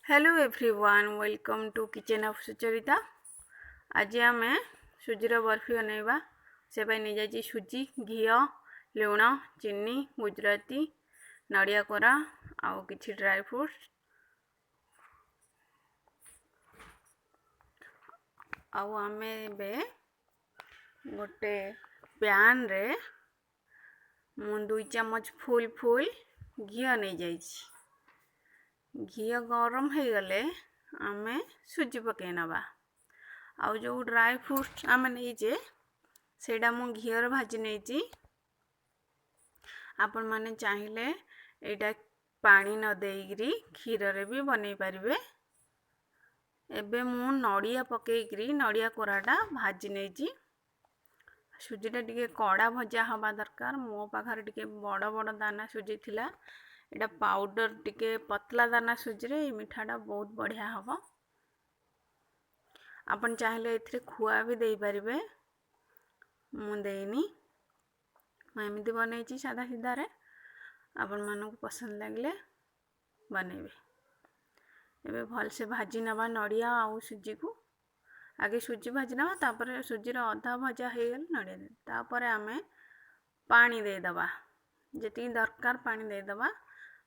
Hello everyone, welcome to Kitchen of Sucharita. ଆଜି ଆମେ ସୁଜିର ବର୍ଫି ବନେଇବା। ସେ ପାଇଁ ନେଇଯାଇଛି ସୁଜି, ଘିଅ, ଲୁଣ, ଚିନି, ଗୁଜୁରାତି, ନଡ଼ିଆ କୋରା ଆଉ କିଛି ଡ୍ରାଏ ଫ୍ରୁଟ୍ସ। ଆଉ ଆମେ ଏବେ ଗୋଟେ ପ୍ୟାନ୍ରେ ମୁଁ 2 ଚାମଚ ଫୁଲ୍ ଫୁଲ୍ ଘିଅ ନେଇଯାଇଛି। ଘିଅ ଗରମ ହେଇଗଲେ ଆମେ ସୁଜି ପକାଇ ନେବା। ଆଉ ଯେଉଁ ଡ୍ରାଏ ଫ୍ରୁଟ୍ସ ଆମେ ନେଇଛେ, ସେଇଟା ମୁଁ ଘିଅରେ ଭାଜି ନେଇଛି। ଆପଣମାନେ ଚାହିଁଲେ ଏଇଟା ପାଣି ନ ଦେଇକିରି କ୍ଷୀରରେ ବି ବନେଇ ପାରିବେ। ଏବେ ମୁଁ ନଡ଼ିଆ ପକେଇକିରି ନଡ଼ିଆ କୋରାଟା ଭାଜି ନେଇଛି। ସୁଜିଟା ଟିକେ କଡ଼ା ଭଜା ହେବା ଦରକାର। ମୋ ପାଖରେ ଟିକେ ବଡ଼ ବଡ଼ ଦାନା ସୁଜି ଥିଲା। ଏଇଟା ପାଉଡ଼ର ଟିକେ ପତଲା ଦାନା ସୁଜିରେ ଏଇ ମିଠାଟା ବହୁତ ବଢ଼ିଆ ହେବ। ଆପଣ ଚାହିଁଲେ ଏଥିରେ ଖୁଆ ବି ଦେଇପାରିବେ। ମୁଁ ଦେଇନି, ମୁଁ ଏମିତି ବନେଇଛି ସାଧା ସିଧାରେ। ଆପଣମାନଙ୍କୁ ପସନ୍ଦ ଲାଗିଲେ ବନେଇବେ। ଏବେ ଭଲସେ ଭାଜି ନେବା ନଡ଼ିଆ ଆଉ ସୁଜିକୁ। ଆଗେ ସୁଜି ଭାଜି ନେବା, ତାପରେ ସୁଜିର ଅଧା ଭଜା ହେଇଗଲେ ନଡ଼ିଆ ଦେବା। ତାପରେ ଆମେ ପାଣି ଦେଇଦେବା, ଯେତିକି ଦରକାର ପାଣି ଦେଇଦେବା।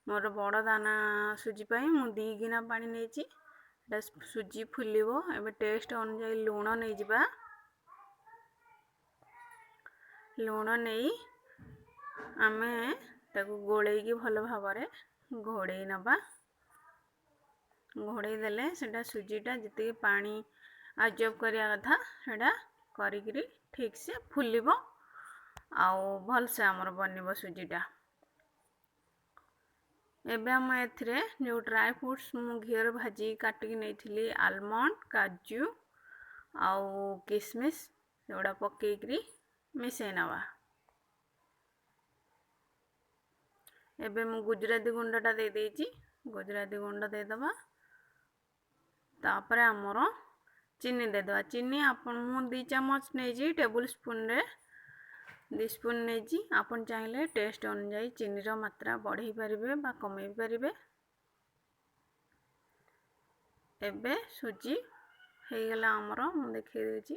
ମୋର ବଡ଼ ଦାନା ସୁଜି ପାଇଁ ମୁଁ 2 ଗିନା ପାଣି ନେଇଛି। ଏଇଟା ସୁଜି ଫୁଲିବ। ଏବେ ଟେଷ୍ଟ ଅନୁଯାୟୀ ଲୁଣ ନେଇଯିବା। ଲୁଣ ନେଇ ଆମେ ତାକୁ ଗୋଳେଇକି ଭଲ ଭାବରେ ଘୋଡ଼େଇ ନେବା। ଘୋଡ଼େଇ ଦେଲେ ସେଇଟା ସୁଜିଟା ଯେତିକି ପାଣି ଆବଜର୍ବ କରିବା କଥା ସେଇଟା କରିକିରି ଠିକ୍ସେ ଫୁଲିବ ଆଉ ଭଲସେ ଆମର ବନିବ ସୁଜିଟା। ଏବେ ଆମେ ଏଥିରେ ଯେଉଁ ଡ୍ରାଏ ଫ୍ରୁଟ୍ସ ମୁଁ ଘିଅରେ ଭାଜିକି କାଟିକି ନେଇଥିଲି, ଆଲମଣ୍ଡ, କାଜୁ ଆଉ କିସମିସ୍, ସେଗୁଡ଼ା ପକେଇକିରି ମିଶାଇ ନେବା। ଏବେ ମୁଁ ଗୁଜୁରାତି ଗୁଣ୍ଡଟା ଦେଇଦେଇଛି। ଗୁଜୁରାତି ଗୁଣ୍ଡ ଦେଇଦେବା। ତାପରେ ଆମର ଚିନି ଦେଇଦେବା। ଚିନି ଆପଣ ମୁଁ 2 ଚାମଚ ନେଇଛି, ଟେବୁଲ୍ ସ୍ପୁନ୍ରେ 2 ସ୍ପୁନ୍ ନେଇଛି। ଆପଣ ଚାହିଁଲେ ଟେଷ୍ଟ ଅନୁଯାୟୀ ଚିନିର ମାତ୍ରା ବଢ଼େଇ ପାରିବେ ବା କମେଇ ପାରିବେ। ଏବେ ସୁଜି ହେଇଗଲା ଆମର, ମୁଁ ଦେଖେଇ ଦେଉଛି।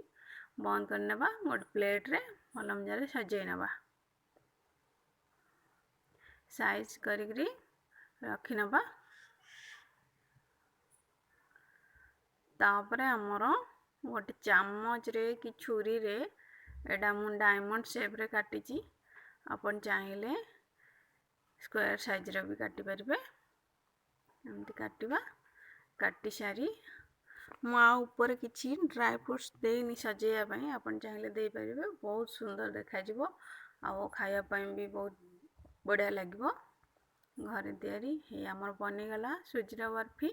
ବନ୍ଦ କରିନେବା, ଗୋଟେ ପ୍ଲେଟ୍ରେ ଭଲ ମଜାରେ ସଜେଇ ନେବା, ସାଇଜ୍ କରିକିରି ରଖିନେବା। ତାପରେ ଆମର ଗୋଟେ ଚାମଚରେ କି ଛୁରୀରେ ଏଇଟା ମୁଁ ଡାଇମଣ୍ଡ ସେପ୍ରେ କାଟିଛି। ଆପଣ ଚାହିଁଲେ ସ୍କୋୟାର ସାଇଜ୍ର ବି କାଟିପାରିବେ। ଏମିତି କାଟିବା। କାଟି ସାରି ମୁଁ ଆଉ ଉପରେ କିଛି ଡ୍ରାଏ ଫ୍ରୁଟ୍ସ ଦେଇନି ସଜେଇବା ପାଇଁ, ଆପଣ ଚାହିଁଲେ ଦେଇପାରିବେ। ବହୁତ ସୁନ୍ଦର ଦେଖାଯିବ ଆଉ ଖାଇବା ପାଇଁ ବି ବହୁତ ବଢ଼ିଆ ଲାଗିବ। ଘରେ ତିଆରି ହେଇ ଆମର ବନିଗଲା ସୁଜିର ବର୍ଫି।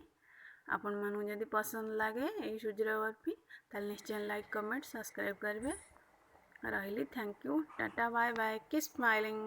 ଆପଣମାନଙ୍କୁ ଯଦି ପସନ୍ଦ ଲାଗେ ଏଇ ସୁଜିର ବର୍ଫି, ତାହେଲେ ନିଶ୍ଚୟ ଲାଇକ୍, କମେଣ୍ଟ, ସବସ୍କ୍ରାଇବ୍ କରିବେ। ରହିଲି, thank you, tata, bye bye, keep smiling.